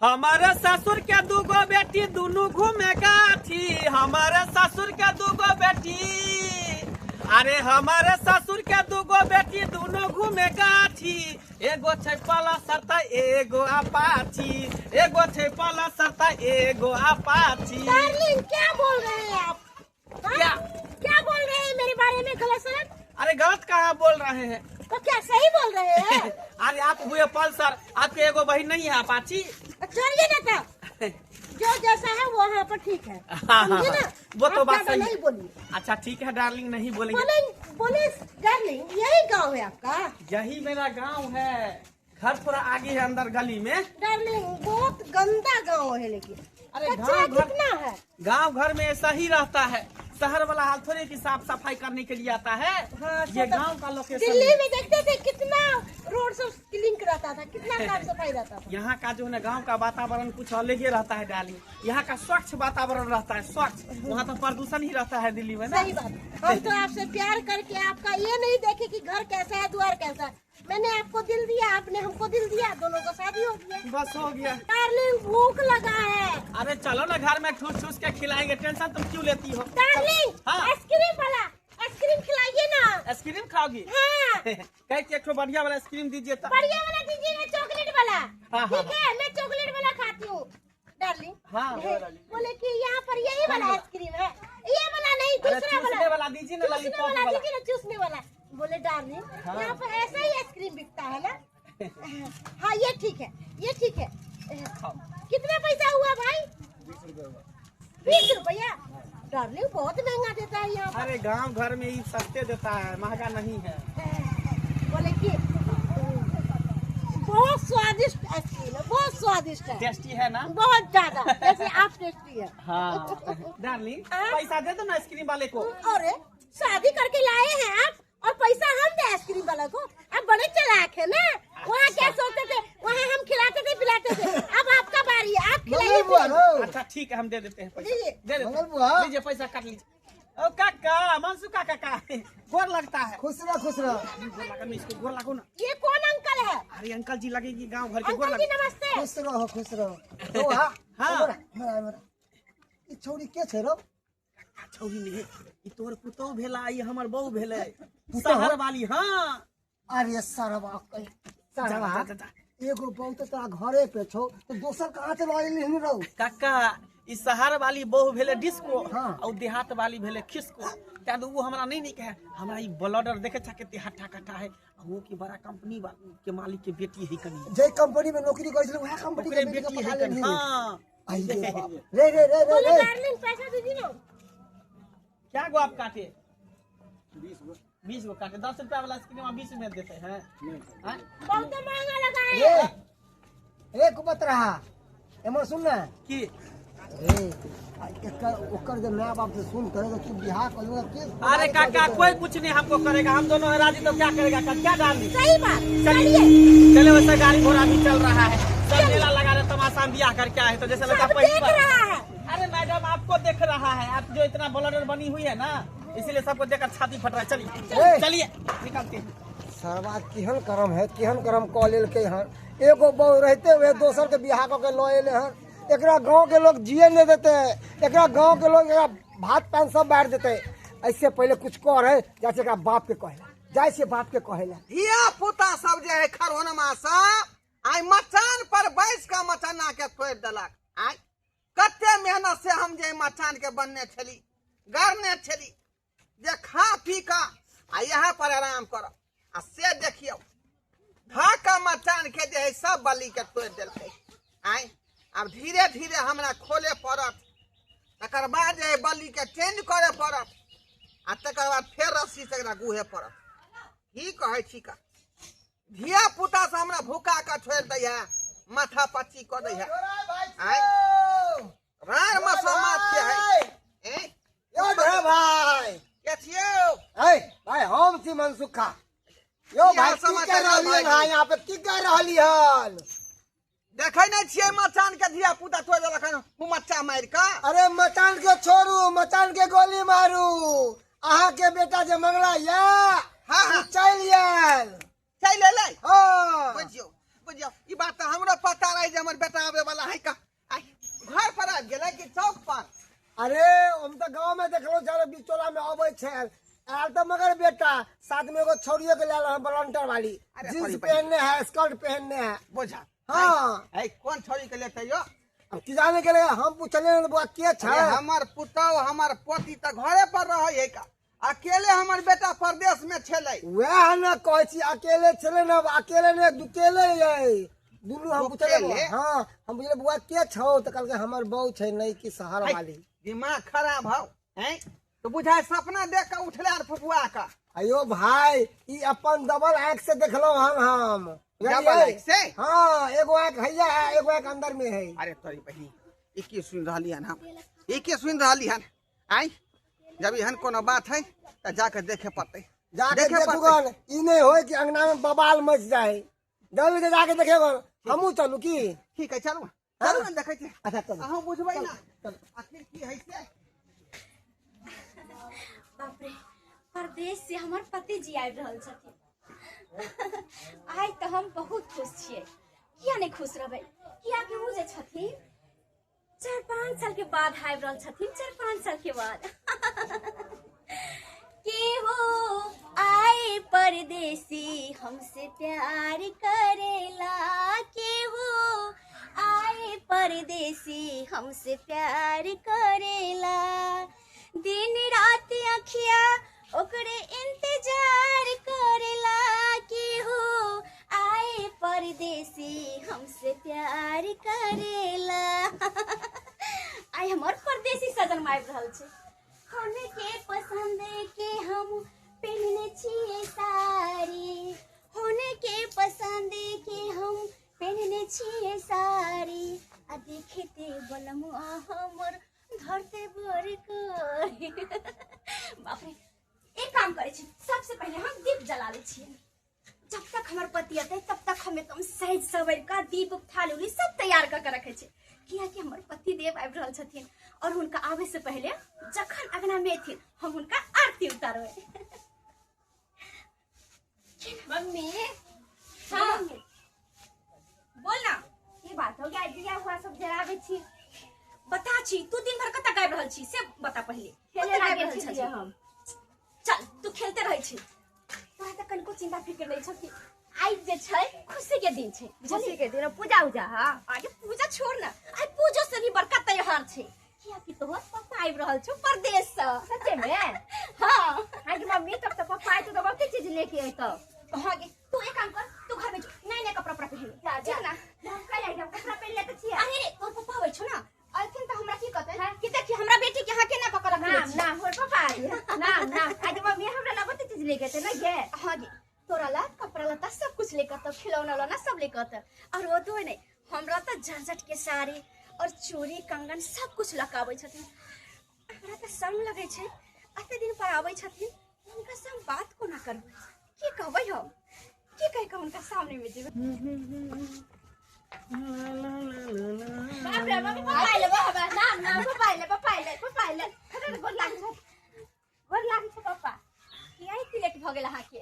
हमारे ससुर के दूगो बेटी दुनू घूमे गाछी। हमारे ससुर के दूगो बेटी, अरे हमारे ससुर के दूगो बेटी दुनू घूमे गाछी। एगो छै पलसर त एगो अपाची, एगो छै पलसर त एगो अपाची। डार्लिंग क्या बोल रहे हैं आप? हाँ? क्या? क्या बोल रहे हैं मेरे बारे में गलत सलत? अरे गलत कहाँ बोल रहे हैं? तो क्या सही बोल रहे हैं? अरे आप हुए पल्सर, आपके एगो बहन नहीं है अपाची। छोड़िए ना तो, जो जैसा है वो वहाँ पर ठीक है। हाँ, समझे ना? वो तो आप बात ज्यादा सही है। नहीं बोलिए। अच्छा ठीक है डार्लिंग, नहीं बोलेंगे। बोले बोले डार्लिंग, यही गांव है आपका? यही मेरा गांव है, घर थोड़ा आगे है अंदर गली में। डार्लिंग बहुत गंदा गांव है लेकिन। अरे कचरा गांव घर कितना है? गांव घर में ऐसा ही रहता है, शहर वाला हाल थोड़े की साफ सफाई करने के लिए आता है। हाँ, ये तो गांव का लोकेशन दिल्ली है। में देखते थे कितना रोड सब क्लीन रहता था, कितना साफ सफाई रहता था। यहाँ का जो है ना गांव का वातावरण कुछ अलग ही रहता है डार्लिंग। यहाँ का स्वच्छ वातावरण रहता है, स्वच्छ। वहाँ तो प्रदूषण ही रहता है दिल्ली में ना। सही बात। हम तो आपसे प्यार करके आपका ये नहीं देखे कि घर कैसा है द्वार कैसा है। मैंने आपको दिल दिया, आपने हमको दिल दिया, दोनों को शादी हो गया, बस हो गया। डार्लिंग भूख लगा है। अरे चलो ना घर में ठूस ठूस के खिलाएंगे, टेंशन तुम क्यों लेती हो? डार्लिंग हाँ। आइसक्रीम वाला आइसक्रीम खिलाइए ना। आइसक्रीम खाओगी? हाँ। कह के एक ठो बढ़िया वाला आइसक्रीम दीजिए तो। बढ़िया वाला दीजिएगा, चॉकलेट वाला। हाँ, हाँ, ठीक है, मैं चॉकलेट वाला खाती हूँ डार्लिंग। हाँ। बोले कि यहाँ पर यही वाला आइसक्रीम है, ये वाला नहीं, अरे दूसरा चूसने वाला वाला दीजिए ना, चूसने लॉलीपॉप वाला वाला। दीजिए ना, चूसने वाला। बोले डार्लिंग हाँ। यहाँ पर ऐसा ही आइसक्रीम बिकता है ना। हाँ ये ठीक है, ये ठीक है। कितना पैसा हुआ भाई? 20 रुपया। डार्लिंग बहुत महंगा देता है यहाँ पर। अरे गांव घर में ही सस्ते देता है, महंगा नहीं है। बोले कि बहुत स्वादिष्ट आइसक्रीम है, बहुत स्वादिष्ट है, टेस्टी है ना? बहुत ज्यादा, जैसे आप टेस्टी है। हाँ डार्लिंग हाँ? पैसा दे दो ना आइसक्रीम वाले को। अरे शादी करके लाए हैं आप और पैसा हम दे आइसक्रीम वाला को? आप बड़े चालाक है ना। वहाँ क्या सोचते थे, वहाँ हम खिलाते थे पिलाते थे, अब आपका बारी है, आप खिलाइए। मंगल बुआ रो। अच्छा ठीक है, हम दे देते हैं पैसा। दीजिए। दे देते मंगल हैं। बुआ। लीजिए पैसा काट लीजिए। ओ काका, मनसू काका का गोर लगता है। खुश रह, खुश रह। गोर लगो ना, इसको गोर लगो ना। ये कौन अंकल है? अरे अंकल जी लगेगी गांव भर के, गोर अंकल जी लगो। नमस्ते। खुश रहो, खुश रहो। ओ हाँ, हाँ। हमरा, हमरा, हमरा। ई छौड़ी के छै रो? छौड़ी नहीं, ई तोर पुतोह भेला, ई हमर बहू भेलै, पुतोह? शहर वाली। हाँ अरे सरवा कहि, सरवा। जा, जा, जा। एगो बहू तो तोरा घरे पे छौ, तो दोसर कहाँ से लऽ एलही रौ? काका ई शहर वाली बहू भेलै डिस्को, हाँ। और देहात वाली भेलै खिसको। तैं तो वो हमरा नहीं नीक है। हमरा ई ब्लडर देखे छा कते हट्ठा कट्ठा है, आ वो की बड़ा कंपनी के मालिक के बेटी है कनी। जे कंपनी में नौकरी करै छलै वएह कंपनी ओकरे के बेटी बेटी के है पठा कनी। लेलही। हाँ। आई रे बाप। रे रे रे रे बोले रे। डार्लिंग पैसा दीजिए ना। क्या गो आप काटे? 20 गो काटे। 10 रुपया वाला आइसक्रीम आप 20 में देते हैं। हाँ? बहुत महंगा लगा है। रे रे कुपत रहा, एमर सुन ना। की रे एकर ओकर जे my बाप से सुन करे तो तू बियाह कर लूंगा के? अरे काका कोई कुछ नहीं हमको करेगा, हम दोनों है राजी तो क्या करेगा? क्या डार्लिंग? सही बात। चलिए चलिए चले, वैसे गाड़ी घोड़ा भी चल रहा है, सब मेला लगा रहे, तमाशा में बियाह करके आए तो जैसे लगता सब पहली देख बार। रहा है। अरे मैडम आपको देख रहा है, आप जो इतना ब्लडर बनी हुई है ना, इसीलिए सबको देखकर छाती फट रहा है। चलिए ए। चलिए निकलते हैं। सरवा केहन करम है, केहन करम कऽ लेलकै हन। एगो बहू रहते हुए दोसर के बियाह कऽ के लऽ एलै हन। एकरा गांव के लोग जिए नहीं देते, एकरा गांव के लोग एकरा भात पान सब बांट देते। ऐसे पहले कुछ करे जाए एकरा बाप के कहेला, जाए से बाप के कहेला। धिया पुता सब जे है खरहोनमा सब आइ मचान पर बैस के मचाना के तोड़ि देलक। आइ कते मेहनत से हम जे मचान के बनने छली, गढ़ने छली, जे खा पी के आ यहाँ पर आराम करब, आ से देखियौ धऽ के मचान के जे है सब बलि के तोड़ि देलकै। आइ आब धीरे धीरे हमरा खोले पड़त, तकर बाद जे है बलि के चेंज करे पड़त, आ तकर बाद फेर रस्सी से एकरा गुहे पड़त। की कहै छी का धिया पुता से हमरा भूखा के छोड़ि दै है, माथा पच्ची कऽ दै है। आइ रार मसोमात के है। ए यो ढेरा भाई, के छियौ? ए भाई हम छी मनसुखा। यो की भाई हाल की कर समाचार रहलियै भाई? हन यहाँ पे की कर रहली हन? देखै नहि छियै मचान के धिया पुता तोड़ि देलक हन मच्चा मारि कऽ। अरे मचान के छोड़ू, मचान के गोली मारू। अहाँ के बेटा जे मंगला या हाँ, हाँ। चलि आयल। चलि एलै? हाँ। बुझियौ बुझियो ई बात तऽ हमरो पता रहे जे हमर बेटा आबे वाला है का। आइ घर पर आबि गेलै कि चौक पर? अरे हम तऽ गाँव में देखलहुँ चल बिचौला में अबै छै, आयल तऽ मगर बेटा साथ में एगो छौड़ियो के लायल हन, वॉलंटियर वाली, अरे जींस परी पहनने है, स्कर्ट पहनने है। बुझा। हाँ। है कोन छौड़ी के लेते यो? अब की जाने गेलै, हम पूछलियै ने बौआ के छै? अरे हमर पुतहु हमर पोती तऽ घरे पर रहै है का, अकेले हमर बेटा परदेश में छलै। वएह ने कहै छी, अकेले छलै ने, अकेले ने दुकेले यै दुनू। हम पूछलियै दुकेले? हाँ, हम पूछलियै बौआ के छौ, तऽ कहलकै हमर बहू छै नहि कि शहर है, वाली। दिमाग खराब हौ हैं तो बुझाय सपना देख के उठले आर फुफुआ का। अयो भाई, ई अपन डबल आँख से देखलहुँ हम डबल बुझलियै? आँख से? हाँ, एगो आँख हैया है, एगो आँख अंदर में है। अरे तोरी बहिनी, ई की सुनि रहली हन हम, ई की सुनि रहली हन? आइ जब एहन कोनो बात है तऽ जाके देखे पड़तै। जाके देखे देखू पड़तै। गन, ई नहि होय कि अंगना में बवाल मच जाए, जल्दी से जाके देखे गन। हमहूँ चलू की? ठीक है, चलू चलू ने देखै छी। अच्छा चलू। अहूँ बुझबै ना चलू। आखिर की है से। बाप रे, परदेश से हमर पति जी आबि रहल छथिन। आइ तऽ हम बहुत खुश छियै। किया नहि खुश रहबै? कियाकि ओ जे छथिन 4-5 साल के बाद आबि रहल छथिन, 4-5 साल के बाद। के वो आए परदेसी हमसे प्यार करेला, के वो आए परदेसी हमसे प्यार करेला, दिन रात अखिया ओकरे इंतजार करेला, के हो आए परदेसी हमसे प्यार करेला। आइ हमर परदेसी सजन आबि रहल छै। होने के पसंद के हम पहनने छियै साड़ी, होने के पसंद के हम पहनने छियै साड़ी, आ देखते बलमुआ हमर धरते बर करी। बाप रे, एक काम करै छी, सबसे पहिले हम दीप जला लै छियै। जब तक हमर पति अतै तब तक हम एकदम सज सवर कऽ दीप थाली उली सब तैयार कऽ के रखै छी, कियाकि हमर पति देव आबि रहल छथिन और हुनका आबै से पहिले जखन अंगना में एथिन हम हुनका आरती उतारबै। मम्मी। हाँ बोल ना। की बात हो गया, दिया हुआ सब जराबै छी? बता छी, तू दिन भर कतऽ गाबि रहल छी से बता पहिले। खेले कतऽ गाबि लागल रहल छियै छही? हम। चल तू खेलते रहै छी, तोरा तऽ कनिको चिंता फिक्र नहि छौ कि आइ जे छै खुशी के दिन छै, खुशी बुझलियै? के दिन पूजा उजा। हाँ आगे पूजा छोड़ ना, आइ पूजो से भी बड़का त्योहार छै, कियाकि तोहर पापा आबि रहल छौ परदेश से। सच्चे में? हाँ। हाँ कि मम्मी, तब तो पप्पा आए तो बहुते चीज लेके अयतौ। हाँ गे, तू एक काम कर, तू घर में जो नया नया कपड़ा उपड़ा पहन ले। जा, जा। ठीक ना? हम कल आइ, हम कपड़ा पहन ले तऽ छियै। अरे रे, तोहर पप्पा आबै छौ ना, अयथिन तऽ हमरा की कहतै कि देखी हमरा बेटी के यहाँ केना कऽ के रखने ना छी। ना होर पप्पा आइ ना ना। आज मम्मी हमरा ला बहुते चीज लेके अयतै ना गे? हाँ गे, तोरा ला कपड़ा लत्ता सब कुछ लेकर अतौ, खिलौना उलौना सब लेकर अतौ। और वो तो नहीं, हमरा तऽ झंझट के साड़ी और चूड़ी कंगन सब कुछ लऽ कऽ आबै छथिन। हमरा तऽ शर्म लगै छै, एते दिन पर आबै छथिन, हुनका से हम बात कोना करबै, की कहबै हम, की कहि कऽ हुनका सामने में जेबै? बाप रे मम्मी, पप्पा आइले बाबा। ना ना पप्पा आइले, पप्पा आइले, पप्पा आइले। खतर गोर लागै छै, गोर लागै छै पप्पा। किया एते लेट भऽ गेल अहाँके?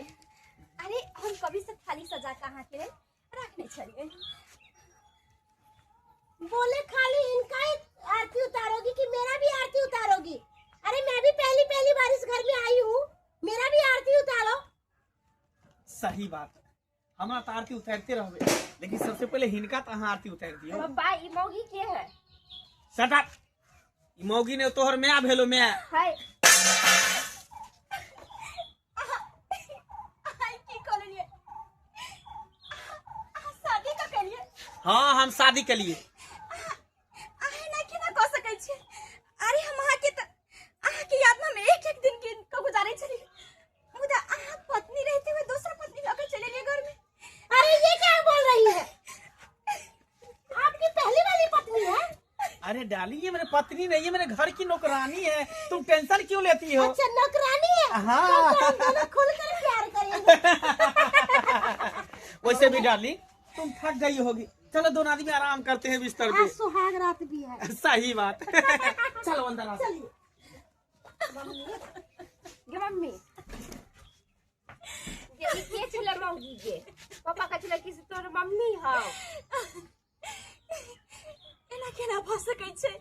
अरे हम कभी से थाली सजा कऽ अहाँके लेल रखने छलियै। बोले खाली इनका ही आरती उतारोगी कि मेरा भी आरती उतारोगी? अरे मैं भी पहली पहली बार इस घर में आई हूँ, मेरा भी आरती उतारो। सही बात, हमरा तऽ आरती उतारिते रहबै, लेकिन सबसे पहिले हिनका तऽ अहाँ आरती उतारि दियौ। पप्पा ई मौगी के है? शट अप, ई मौगी ने तोहर माय भेलो, माय। है। अहाँ की कहलियै? अहाँ शादी कऽ केलियै? हाँ हम शादी केलिए। अहाँ एना केना कऽ सकै छियै? अरे हम अहाँके तऽ अहाँके याद में हम एक एक दिन के गुजारै छलियै, मुदा अहाँ पत्नी रहते हुए दोसर पत्नी लऽ कऽ चलि एलियै घर में। अरे ये क्या बोल रही है, आपकी पहली वाली पत्नी है? अरे डाली, ये मेरे पत्नी नहीं है, मेरे घर की नौकरानी है, तुम टेंशन क्यों लेती हो? अच्छा नौकरानी है। हाँ। तो हम दोनों खुलकर प्यार करेंगे। वैसे भी डाली तुम थक गई होगी, चलो दोनों आदमी आराम करते हैं बिस्तर पे। आज सुहाग रात भी है। सही बात। चलो अंदर आओ। चलिए। गे मम्मी। जे ई के छलै मौगी गे? पापा कहै छलै कि से तोहर मम्मी हौ। एना केना भऽ सकै छै?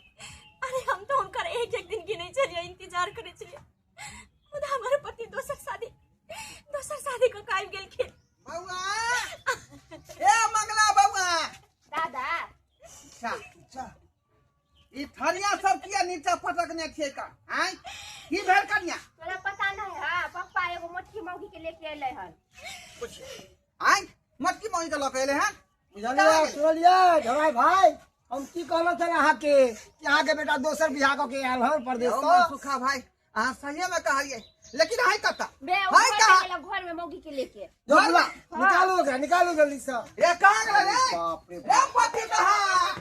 अरे हम तऽ हुनकर एक एक दिन गिनै छलियै, इंतजार करै छलियै, मुदा हमर पति दोसर शादी कऽ के आबि गेलखिन। बौआ, ए मंगला बौआ। दादा। अच्छा अच्छा, ई थरिया सब किया नीचा पटकने छियै का? आँय, की भेल कनिया? तोरा पता नहीं है, पप्पा एगो मोटकी मौगी के लेके अयलै हन। आँय, मोटकी मौगी के लऽ के एलै हन? बुझलियै, सुनलियै झराय भाई, हम की कहलो छल अहाँके कि अहाँके बेटा दोसर बियाह कऽ के आयल हन परदेश यौ सँ। मनसुखा भाई, अहाँ सहिए में कहलियै, लेकिन है कतऽ? बे ओ है घर कहाँ? में गेलै, घर में मौगी के लेके। जो बुला, निकालू ओकरा, निकालू जल्दी से। रे, कहाँ गेलै रे? बाप रे रे बाप। पति कहाँ?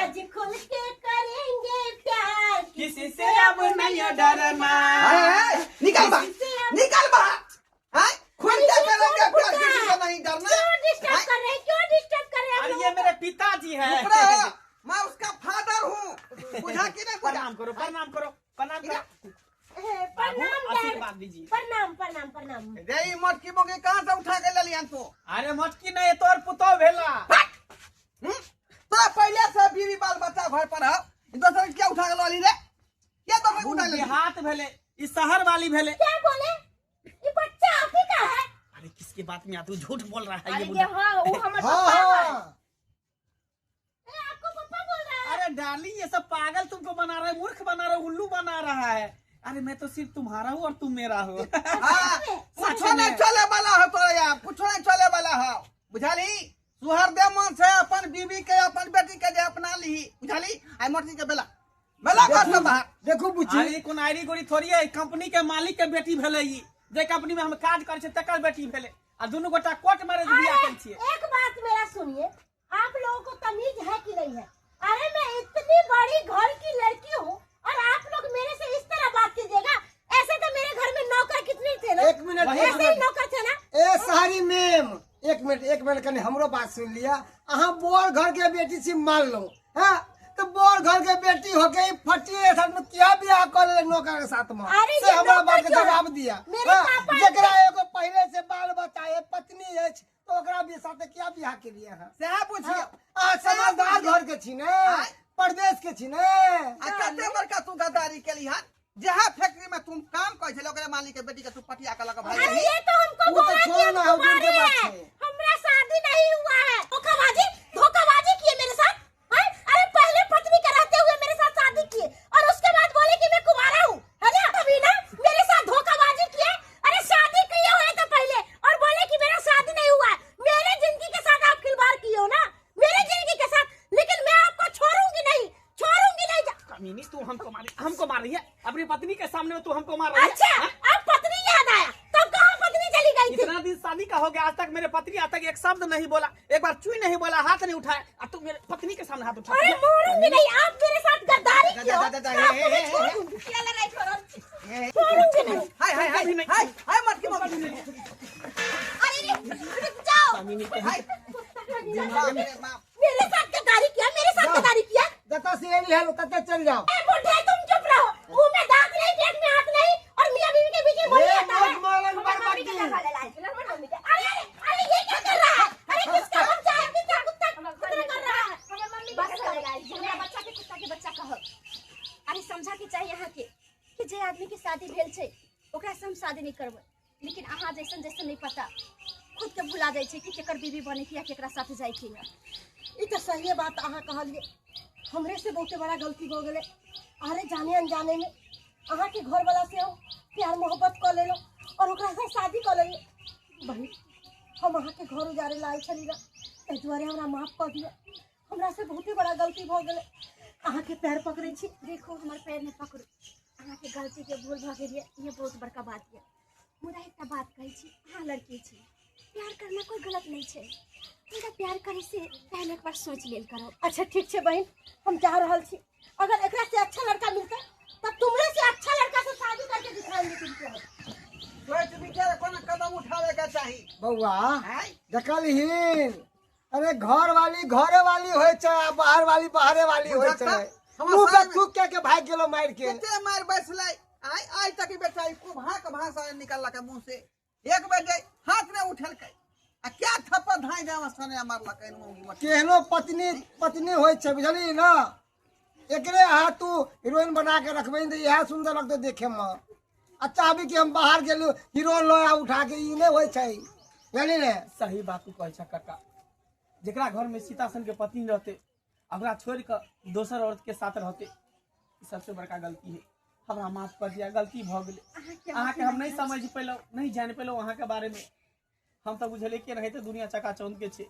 आज खुल के करेंगे प्यार, किसी से अब नहीं डरना। हाय, हाय, निकल बाहर, निकल बाहर। हाय, खुल के करेंगे प्यार, किसी से नहीं डरना। क्यों डिस्टर्ब कर रहे हैं? क्यों डिस्टर्ब कर रहे हैं? अरे ये मेरे पिताजी है। चुप रहो, मैं उसका फादर हूँ, बुझा कि नहीं बुझा? प्रणाम करो, प्रणाम करो, प्रणाम करो। प्रणाम। आशीर्वाद दीजिए। प्रणाम, प्रणाम, प्रणाम। रे, ई मोटकी मोगी कहाँ से उठा के लेलियन तू? अरे मोटकी नहीं, तोर पुतो भेला। हम्म? तोरा पहले से बीवी बाल बच्चा घर पर हो, दोसर के क्या उठा के लली रे? क्या दोसर के उठा लेली? देहात भेले, ई शहर वाली भेले। क्या बोले? ये बच्चा आप ही का है? अरे किसके बात में आते हो? झूठ बोल रहा है अरे ये जे बुढ़ा। हाँ, वो हमर हाँ पप्पा है। हाँ। ए, आपको पप्पा बोल रहा है। अरे डार्लिंग, ये सब पागल तुमको बना रहा है, मूर्ख बना रहा है, उल्लू बना रहा है। अरे मैं तो सिर्फ तुम्हारा हूँ और तुम मेरा हो। हाँ, कुछो नहीं चले वाला हो तोरा यहाँ, कुछो नहीं चले वाला हो, बुझाली? सुहर दे मन से अपन बीवी के, अपन बेटी के जे अपना ली, बुझाली? आई मोटकी के बेला बेला घर से बाहर। देखू बुच्ची। अरे कोन आयरी गोरी थोड़ी है, कंपनी के मालिक के बेटी भेले ई। जे कंपनी में हम काज करे छियै तकर बेटी भेले, आ दुनू गोटा कोर्ट मैरिज बियाह अरे, केने छियै। एक बात मेरा सुनिए, आप लोगों को तमीज है कि नहीं है? अरे मैं इतनी बड़ी घर की लड़की हूँ और आप लोग मेरे से इस तरह बात कीजिएगा? ऐसे तो मेरे घर में नौकर कितने थे ना? एक मिनट, एक ऐसे ही मिनट। नौकर थे ना? ए सारी मेम, एक मिनट, एक मिनट, कनि हमरो बात सुन लिया। अहाँ बड़ घर के बेटी छी मान लो, हाँ, तो बड़ घर के बेटी होके ई फटिए साथ में क्या बियाह कर ले नौकर के साथ में? अरे से ये हमरा नौकर बात के क्यों है? जवाब दिया। मेरे हाँ, पापा जेकरा एगो पहले से बाल बच्चा है, पत्नी अछि, तो ओकरा भी साथे क्या बियाह के लिए अहाँ? सएह बुझियौ। अहाँ समझदार घर के छी ने, परदेश के छी ने। आ कते बड़का तू गद्दारी केली हन, जहाँ फैक्ट्री में तुम काम करै छले ओकरे मालिक के बेटी के तू पटिया के लऽ के भागि अरे गेलही। ये तो हमको वो तो बोला कि छोड़ो हम ना, वो दूर के कुंवारे बात हैं। है। हमरा शादी नहीं हुआ है। धोखाबाजी, धोखाबाजी किए मेरे साथ, हैं? अरे पहले पत्नी के रहते हुए मेरे साथ शादी किए और उसके बाद बोले कि मैं कुंवारा हूँ, है ना? तभी ना मेरे साथ धोखाबाजी किए। अरे शादी किए हुए तो पहले और बोले कि मेरा शादी नहीं हुआ है। मेरे जिंदगी के साथ आप खिलवाड़ किए हो ना, मेरे जिंदगी के साथ, लेकिन मैं आपको छोड़ूंगी नहीं, छोड़ूंगी नहीं। कमीनी, तू हमको मार, हमको मार रही है अपनी पत्नी के सामने, तू हमको मार रही है। अच्छा हाँ? अब पत्नी याद आया, तब कहाँ पत्नी चली गई थी? इतना दिन शादी का हो गया, आज तक मेरे पत्नी आज तक एक शब्द नहीं बोला, एक बार चुई नहीं बोला, हाथ नहीं उठाया, और तू मेरे पत्नी के सामने हाथ उठा। अरे मारूंगी नहीं, आप मेरे साथ गद्दारी जा, किए जा, हो। जा, जा, आपको हे, मैं हे, छोड़ हे, दूंगी। क्या लड़ाई करल छी? छोड़ूंगी नहीं। हाय हाय हाय कभी नहीं। हाय हाय, मटकी मौगी। अरे रे, रुक जाओ। कमीनी कहीं। हाय, बाप रे बाप। मेरे साथ गद्दारी किया, मेरे साथ गद्दारी किया। जतऽ से एली हल ततऽ चल जाओ। ए बुढ़े, तुम चुप रहो। मुंह में दांत नहीं, पेट में हाथ नहीं और मियां बीवी के बीच में बोली ए, आता है। मौत मारल हमर मम्मी के बरबादी। लगा ले लाल छलै, हमर मम्मी के। अरे अरे अरे, ये क्या कर रहा है? अरे किसका बच्चा है? किसका कुत्ता हमर कुत्ता घर में कर रहा है? हमर मम्मी के लगा ले लाल छै। हमरा बच्चा के कुत्ता के बच्चा कहब? अरे समझा के चाही अहाँ के कि जे आदमी के शादी भेल छै ओकरा से हम शादी नहीं करबै, लेकिन अहाँ जैसन जैसन नहीं पता खुद के भुला जाइ छै कि केकर बीवी बने के या केकरा साथे जाय के या। ई तो सही बात अहाँ कहलिए, हमरे से बहुते बड़ा गलती हो गेलै। अरे जाने अनजाने में अहाँ के घर वाला से हम प्यार मोहब्बत कऽ लेलहुँ और ओकरा से शादी कऽ लेलियै। बहिन, हम अहाँ के घर उजाड़े ला आयल छली रह, एहि दुआरे हमरा माफ कऽ दिअ। हमरा से बहुते बड़ा गलती भऽ गेलै, अहाँ के पैर पकड़ै छी। देखो, हमर पैर नहि पकड़ू। अहाँके गलतीके भूल भऽ गेल यऽ, ये बहुत बड़का बात यऽ, मुदा एकटा बात कहै छी, अहाँ लड़की छी, प्यार करना कोई गलत नहीं छै, मुदा प्यार करे से पहले एक बार सोच लेल करो। अच्छा ठीक छै बहिन, हम जा रहल छी। अगर एकरा से अच्छा लड़का मिलतै तब तुमरे से अच्छा लड़का से शादी करके दिखाएंगे तुमको हम। सोच विचार कोनो कदम उठावे के चाही। बौआ, आँय? देखलहीन, अरे घर वाली घरे वाली होइ छै आ बाहर वाली बाहरे वाली होइ छै। बुझत? हमर मुँह पे सामने- थूक के के भागि गेलो मारि के। कते मारि बैसलै। आइ आइ तक ई बेटा ई कुभाक भाषा निकललक मुंह से। एक बेर जे हाथ नहि उठेलकै आ क्या थप्पड़ धाइ जामा सने मारलकै मौगी मत। केहनो पत्नी पत्नी होइ छै बुझलियै ना, एकरे हाथ तू हीरोइन बना के रखबै तऽ इएह सुन्दर लगतै देखे में। आ चाहबी कि हम बाहर गेलू हीरो लऽ आ उठा के, ई नहि होइ छै बुझलियै ने। सही बात तू कहै छ काका, जेकरा घर में सीता सन के पत्नी रहते ओकरा छोड़ के दोसर औरत के साथ रहते, ई सबसे बड़का गलती है। हमरा माफ कर दिया, गलती भऽ गेलै। अहाँके हम नहीं समझ पेलहुँ, नहीं जानि पेलहुँ अहाँके बारे में। हम तऽ बुझलियै कि रहते दुनिया चकाचौंध के छै,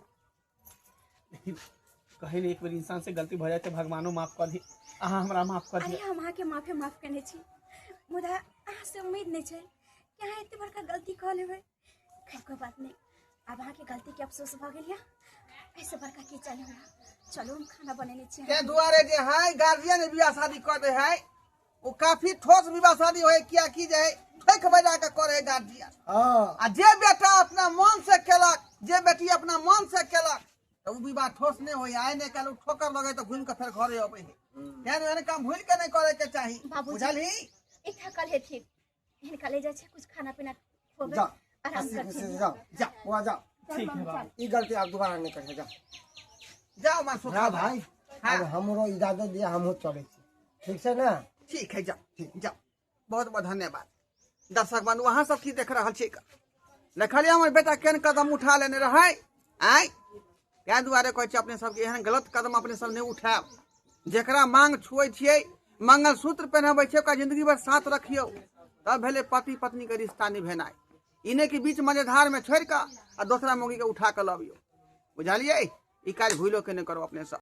लेकिन कहीं ने एक बेर इंसान से गलती भऽ जाए तऽ भगवानो माफ कर दी। अहाँ हमरा माफ कर अरे दिया। हम अहाँके माफे माफ केने छी, मुदा अहाँसँ उम्मीद नहि छै कि अहाँ एते बड़का गलती कऽ लेबै। खैर कोइ बात नहि, आब अहाँके गलतीके अफसोस भऽ गेल यऽ, एहिसँ बड़का की चाही हमरा। चलू हम खाना बनेने छी। ताहि दुआरे जे है गार्जियन बियाह शादी कऽ दे है ओ काफी ठोस विवाह शादी होय, कियाकि जे है ठोक बजा के करे है गार्जियन। हाँ आ जे बेटा अपना मन से केलक, जे बेटी अपना मन से केलक तऽ ओ विवाह ठोस नहि होय। आइ नहि काल्हि ओ ठोकर लगे तऽ घुमि के फेर घरे अबै है। एहन एहन काम भूलि के नहि करे के चाही, बाबूजी। बुझलही? एक थकल हेथिन, हिनका ले जाइ छै कुछ खाना पीना खुएबै, जा आराम हंसी खुशी करथिन। से जाओ जा वहाँ जाओ। ठीक है बाबू। ई गलती आप दोबारा नहीं करिए, जाओ जाओ मासू। ना भाई। हाँ। अब हमरो इजाजत दिया, हमहूँ चलै छी, ठीक छै ने? ठीक है, जाओ ठीक जाओ। बहुत बहुत धन्यवाद दर्शक बंधु। अहाँ सब की देख रहल छी? देखलियै हमर बेटा केहन कदम उठा लेने रहै। आँय ताहि दुआरे कहै छी अपने सबके एहन गलत कदम अपने सब नहि उठायब। जेकरा मांग छुए छियै, मंगलसूत्र पहनाबै छियै, ओकरा जिंदगी भर साथ रखियौ, तब भेलै पति पत्नी के रिश्ता निभेनाइ। ई नहि कि बीच मझधार में छोड़ि कऽ आ दोसरा मौगी के उठा कऽ लबियौ, बुझलियै? ई काज भूलो के नहि करू अपने सब।